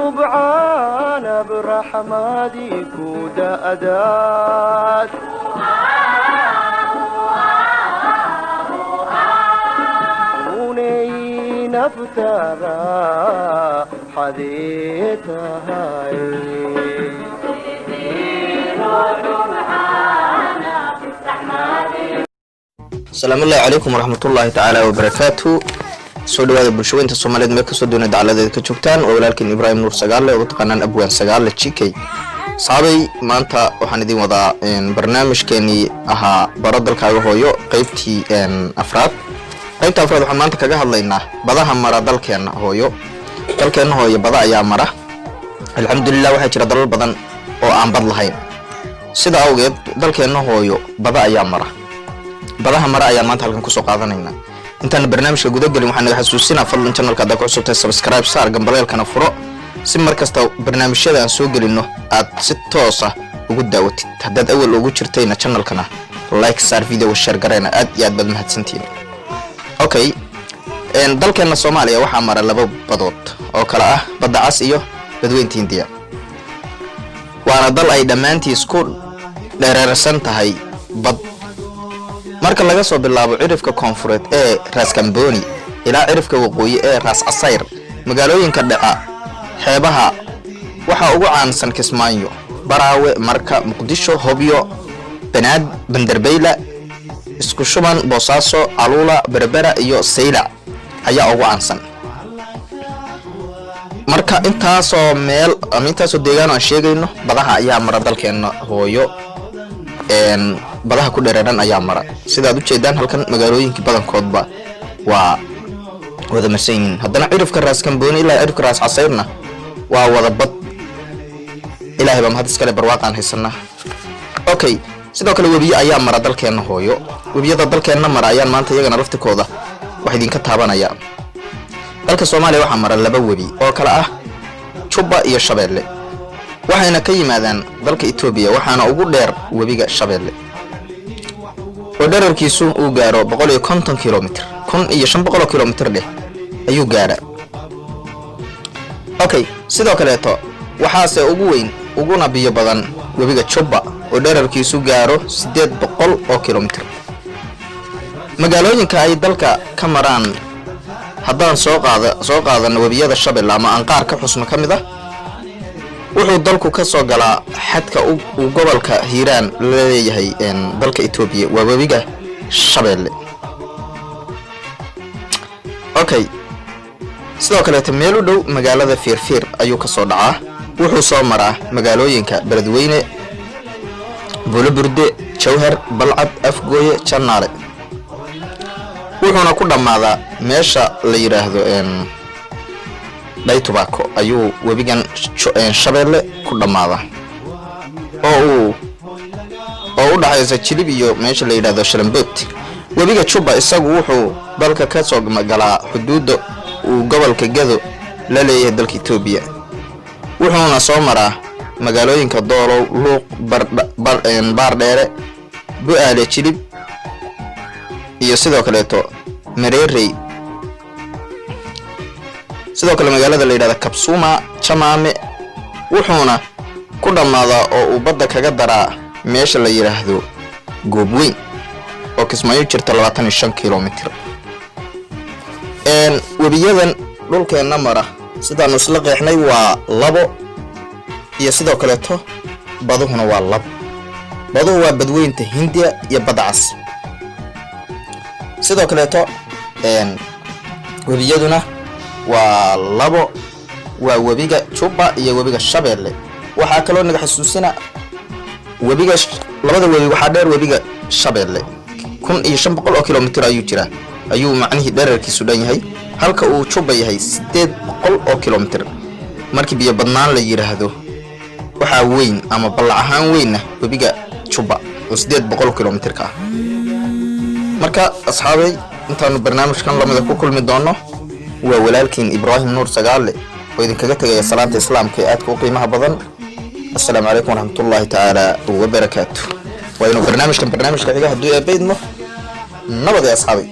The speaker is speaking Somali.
Roob caanab raxmadii ku da'daad. Unay naftara xadee tahay. Asalaamullahi calaykum waraxmatullaahi tacaala wabarakaatu. Soo dhawaada bulshaweynta Soomaaliyeed meel kasoo doona dacaladeeda ka joogtaan. Waa walaalkiin Ibraahim Nuur Sagaale oo u taqaanaan Abwaan Sagaale GK. Saabay, maanta waxaan idin wadaa barnaamijkeenii ahaa Baro Dalkaaga Hooyo, qeybtii afraad. Qaybta afraad waxaan maanta kaga hadlaynaa badaha mara dalkeenna hooyo. Dalkeenna hooyo bada ayaa mara, alxamdulilah. Waxaa jira dalal badan oo aan bad lahayn, sida awgeed dalkeenna hooyo bada ayaa mara. Badaha mara ayaan maanta halkan kusoo qaadanaynaa. Intaan barnaamijka gudagelin, waxaan naga xasuusinaa, fadlan channelka haddaa ku cusubtahay subscribe saar, gambaleelkana furo, si mar kasta barnaamijyada aan soo gelino aad si toos ah ugu daawatid. Haddaad awal ugu jirtayna, channelkana like saar, videoga share garayna. Aad iyo aad baad mahadsantihiin. Okay, dalkeena Soomaaliya waxaa mara laba badood oo kale ah Badda Cas iyo Badweynta Hindiya, waana dal ay dhammaantiis ku dhereersan tahay bad. Marka laga soo bilaabo cirifka koonfureed ee Raas Kamboni ilaa cirifka waqooyi ee Raas Casayr, magaalooyinka dhaca xeebaha waxaa ugu caansan Kismaayo, Baraawe, Marka, Muqdisho, Hobyo, Banaad, Banderbeyla, Isku Shuban, Boosaaso, Caluula, Berbera iyo Saylac ayaa ugu caansan. Marka intaasoo meel ama intaasoo deegaan aan sheegayno, badaha ayaa mara dalkeena hooyo. Badaha ku dhereeran ayaa mara. Sidaad ujeedaan, halkan magaalooyinkii badankoodba waa wada marsan yihiin. Haddana cirifka Raas Kambooni ilaa cirifka Raas Casayrna waa wada bad. Ilaahay baa mahad iskale, barwaaqaan haysanaa. Okay, sidoo kale webiye ayaa mara dalkeenna hooyo. Webiyada dalkeenna mara ayaan maanta iyagana laftikooda wax idinka taabanaya. Dalka Soomaaliya waxaa mara laba webi oo kale ah Jubba iyo Shabeelle, waxayna ka yimaadaan dalka Etoobiya. Waxaana ugu dheer webiga Shabeelle oo dherarkiisu uu gaaro 150 kilomitr, 1500 kilomitr dheh ayuu gaadha. Okay, sidoo kaleeto waxaase ugu weyn uguna biyo badan webiga Jubba oo dherarkiisu gaaro 800 oo kilomitr. Magaalooyinka ay dalka ka maraan haddaan soo qaadano webiyada Shabeelle ama aan qaar ka xusno ka mid ah, wuxuu dalku ka soo galaa xadka uu gobolka Hiiraan la leeyahay dalka Etoobiya, waa webiga Shabeelle. Okay, sidoo kaleeto meel u dhow magaalada Feerfeer ayuu ka soo dhacaa. Wuxuu soo maraa magaalooyinka Beledweyne, Buuloburde, Jawhar, Balcad, Afgooye, Jannaale, wuxuuna ku dhammaadaa meesha la yidhaahdo Dhaytubaako ayuu webigan Shabeelle ku dhammaadaa, oo u dhaxaysa Jilib iyo meesha la yidhahdo Shalambood. Webiga Jubba isagu wuxuu dalka ka soo galaa xuduudda uu gobolka Gado la leeyahay dalka Etoobiya, wuxuuna soo maraa magaalooyinka Doolow, Luuq, Baardheere, Bu-aale, Jilib iyo sidoo kaleeto Mareerey, sidoo kale magaalada la yidhahda Kabsuma, Jamaame, wuxuuna ku dhammaadaa oo uu badda kaga daraa meesha la yidhaahdo Goobweyn oo Kismaayo jirta 25 kilomitr. Webiyadan dhulkeenna mara sidaanu isla qeexnay waa labo, iyo sidoo kaleeto baduhuna waa labo. Baduhu waa Badweynta Hindiya iyo Badda Cas. Sidoo kaleeto webiyaduna waa labo, waa webiga Jubba iyo webiga Shabeelle. Waxaa kaloo naga xasuusina webiga, labada webi waxaa dheer webiga Shabeelle, 1500 oo kilomitr ayuu jiraa, ayuu macnihii dherarkiisu dhan yahay, halka uu Jubba yahay 800 oo kilomitr. Markii biyo badnaan la yidhaahdo, waxaa weyn ama ballac ahaan weynna webiga Jubba oo 800 kilomitrka ah. Marka asxaabay, intaanu barnaamijkan lamida ku kulmi doono, waa walaalkiin Ibraahim Nuur Sagaale oo idinkaga tegaya salaanta Islaamka ee aadka u qiimaha badan. Assalaamu calaykum waraxmatullaahi tacaala wabarakaatu. Waa inuu barnaamijkan barnaamijka xiga hadduu eebbaydmo. Nabad ee asxaabay.